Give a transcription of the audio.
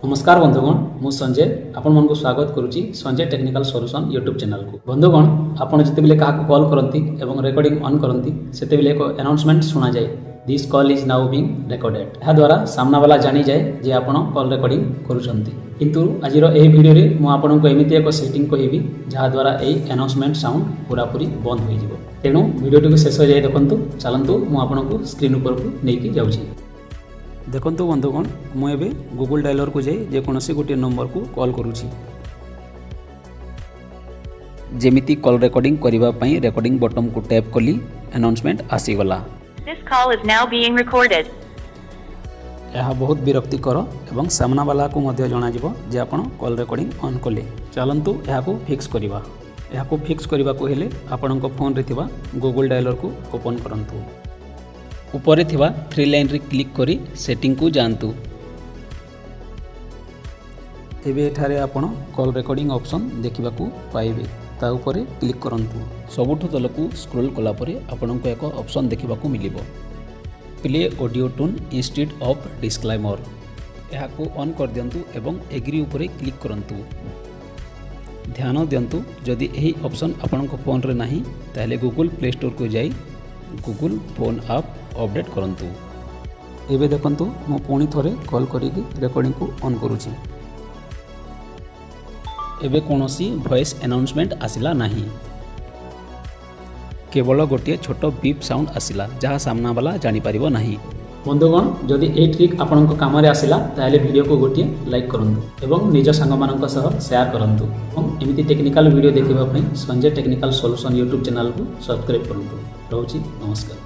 ନମସ୍କାର ବନ୍ଧୁଗଣ, ମୁଁ ସଞ୍ଜୟ ଆପଣମାନଙ୍କୁ ସ୍ୱାଗତ କରୁଛି ସଞ୍ଜୟ ଟେକ୍ନିକାଲ ସଲ୍ୟୁସନ୍ ୟୁଟ୍ୟୁବ୍ ଚ୍ୟାନେଲକୁ। ବନ୍ଧୁଗଣ, ଆପଣ ଯେତେବେଳେ କାହାକୁ କଲ୍ କରନ୍ତି ଏବଂ ରେକର୍ଡ଼ିଂ ଅନ୍ କରନ୍ତି, ସେତେବେଳେ ଏକ ଆନାଉନ୍ସମେଣ୍ଟ ଶୁଣାଯାଏ, "This call is now being recorded." ଏହାଦ୍ୱାରା ସାମ୍ନାବାଲା ଜାଣିଯାଏ ଯେ ଆପଣ କଲ୍ ରେକର୍ଡ଼ିଂ କରୁଛନ୍ତି। କିନ୍ତୁ ଆଜିର ଏହି ଭିଡ଼ିଓରେ ମୁଁ ଆପଣଙ୍କୁ ଏମିତି ଏକ ସେଟିଂ କହିବି, ଯାହାଦ୍ୱାରା ଏହି ଆନାଉନ୍ସମେଣ୍ଟ ସାଉଣ୍ଡ ପୁରାପୁରି ବନ୍ଦ ହୋଇଯିବ। ତେଣୁ ଭିଡ଼ିଓଟିକୁ ଶେଷ ଯାଏ ଦେଖନ୍ତୁ। ଚାଲନ୍ତୁ, ମୁଁ ଆପଣଙ୍କୁ ସ୍କ୍ରିନ୍ ଉପରକୁ ନେଇକି ଯାଉଛି। ଦେଖନ୍ତୁ ବନ୍ଧୁଗଣ, ମୁଁ ଏବେ ଗୁଗୁଲ୍ ଡାଇଲରକୁ ଯାଇ ଯେକୌଣସି ଗୋଟିଏ ନମ୍ବରକୁ କଲ୍ କରୁଛି। ଯେମିତି କଲ୍ ରେକର୍ଡ଼ିଂ କରିବା ପାଇଁ ରେକର୍ଡ଼ିଂ ବଟନ୍କୁ ଟ୍ୟାପ୍ କଲି, ଆନାଉନ୍ସମେଣ୍ଟ ଆସିଗଲା। This call is now being recorded. ଏହା ବହୁତ ବିରକ୍ତିକର ଏବଂ ସାମ୍ନାବାଲାକୁ ମଧ୍ୟ ଜଣାଯିବ ଯେ ଆପଣ କଲ୍ ରେକର୍ଡ଼ିଂ ଅନ୍ କଲେ। ଚାଲନ୍ତୁ, ଏହାକୁ ଫିକ୍ସ କରିବା। ଏହାକୁ ଫିକ୍ସ କରିବାକୁ ହେଲେ ଆପଣଙ୍କ ଫୋନ୍ରେ ଥିବା ଗୁଗୁଲ୍ ଡାଇଲରକୁ ଓପନ୍ କରନ୍ତୁ। ଉପରେ ଥିବା ଥ୍ରୀ ଲାଇନ୍ରେ କ୍ଲିକ୍ କରି ସେଟିଂକୁ ଯାଆନ୍ତୁ। ଏବେ ଏଠାରେ ଆପଣ କଲ୍ ରେକର୍ଡ଼ିଂ ଅପସନ୍ ଦେଖିବାକୁ ପାଇବେ। ତା ଉପରେ କ୍ଲିକ୍ କରନ୍ତୁ। ସବୁଠୁ ତଳକୁ ସ୍କ୍ରୋଲ୍ କଲା ପରେ ଆପଣଙ୍କୁ ଏକ ଅପସନ୍ ଦେଖିବାକୁ ମିଳିବ, "Play audio tone instead of disclaimer"। ଏହାକୁ ଅନ୍ କରିଦିଅନ୍ତୁ ଏବଂ ଏଗ୍ରି ଉପରେ କ୍ଲିକ୍ କରନ୍ତୁ। ଧ୍ୟାନ ଦିଅନ୍ତୁ, ଯଦି ଏହି ଅପସନ୍ ଆପଣଙ୍କ ଫୋନ୍ରେ ନାହିଁ, ତାହେଲେ ଗୁଗୁଲ୍ ପ୍ଲେ ଷ୍ଟୋରକୁ ଯାଇ ଗୁଗୁଲ୍ ଫୋନ୍ ଆପ୍ ଅପଡ଼େଟ୍ କରନ୍ତୁ। ଏବେ ଦେଖନ୍ତୁ, ମୁଁ ପୁଣି ଥରେ କଲ୍ କରିକି ରେକର୍ଡ଼ିଂକୁ ଅନ୍ କରୁଛି। ଏବେ କୌଣସି ଭଏସ୍ ଆନାଉନ୍ସମେଣ୍ଟ ଆସିଲା ନାହିଁ। କେବଳ ଗୋଟିଏ ଛୋଟ ବିପ୍ ସାଉଣ୍ଡ ଆସିଲା, ଯାହା ସାମ୍ନାବାଲା ଜାଣିପାରିବ ନାହିଁ। ବନ୍ଧୁଗଣ, ଯଦି ଏହି ଟ୍ରିକ୍ ଆପଣଙ୍କ କାମରେ ଆସିଲା, ତାହେଲେ ଭିଡ଼ିଓକୁ ଗୋଟିଏ ଲାଇକ୍ କରନ୍ତୁ ଏବଂ ନିଜ ସାଙ୍ଗମାନଙ୍କ ସହ ସେୟାର କରନ୍ତୁ ଏବଂ ଏମିତି ଟେକ୍ନିକାଲ ଭିଡ଼ିଓ ଦେଖିବା ପାଇଁ ସଞ୍ଜୟ ଟେକ୍ନିକାଲ ସଲ୍ୟୁସନ୍ ୟୁଟ୍ୟୁବ୍ ଚ୍ୟାନେଲକୁ ସବସ୍କ୍ରାଇବ୍ କରନ୍ତୁ। ରହୁଛି, ନମସ୍କାର।